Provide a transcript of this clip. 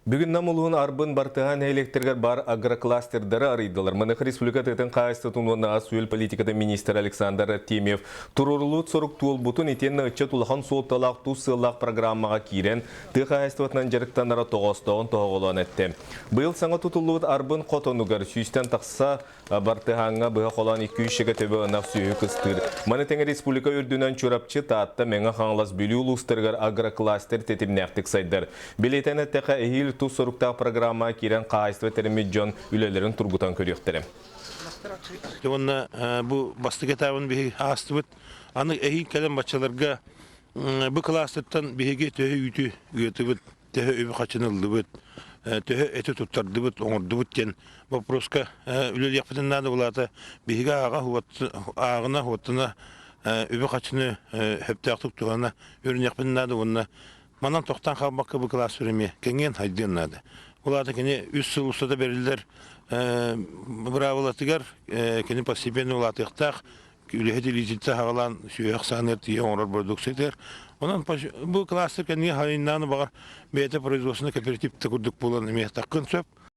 Бүгүн Нам улууһун Арбын Бартыһаан нэһилиэктэригэр баар агрокластердары арыйдылар. Маныаха республика тыатын хаһаайыстыбатын уонна ас-үөл политикатын министрэ Александр Артемьев туруоруллубут сорук туолбутун итиэннэ ыччат улахан суолталаах тус сыаллаах программаҕа киирэн тыа хаһаайыстыбатынан дьарыктанара тоҕоостооҕун тоһоҕолоон эттэ. Быйыл саҥа тутуллубут Арбын хотонугар сүүстэн тахса Бартыһааҥҥа быһа холоон 200 шегэ төбө ынах сүөһү кыстыыр. Маны тэҥэ республика үрдүнэн Чурапчы, Таатта, Мэҥэ Хаҥалас, Бүлүү улуустарыгар агрокластер тэтимнээхтик сайдар. Бэлиэтээн эттэххэ, эһиил тус соруктаах программаҕа киирэн хаһаайыстыба тэриммит дьон үлэлэрин тургутан көрүөхтэрэ. Уонна бу бастакы этабын биһиги аастыбыт. Аны эһиил кэлэн баччаларга бу кылаастыттан биһиги төһө үүтү ыытыбыт, төһө үбү-харчыны ыллыбыт, төһө эти туттардыбыт, оҥордубут диэн боппуруоска үлэлиэхпитин наада булаата биһиги ааҕа ааҕына хуоттана үбү-харчыны сөптөөхтүк туһана үөрэниэхпитин наада уонна манан тохтоон хаалбакка бу кылаас эмиэ кэҥиэн хайдыан наада. Ол аата кини үс сыл устата бэриллэр быраабылатыгар кини постепенно улаатыахтаах үлэһит илиититтэн саҕалаан сүөһэх сааныгар тиийэ оҥорор продукциятыгар. Онон бу кластер кэннигэ хайыннааны баҕар бэйэтэ производственный кооператив да курдук буолан эмиэ таххын сөп.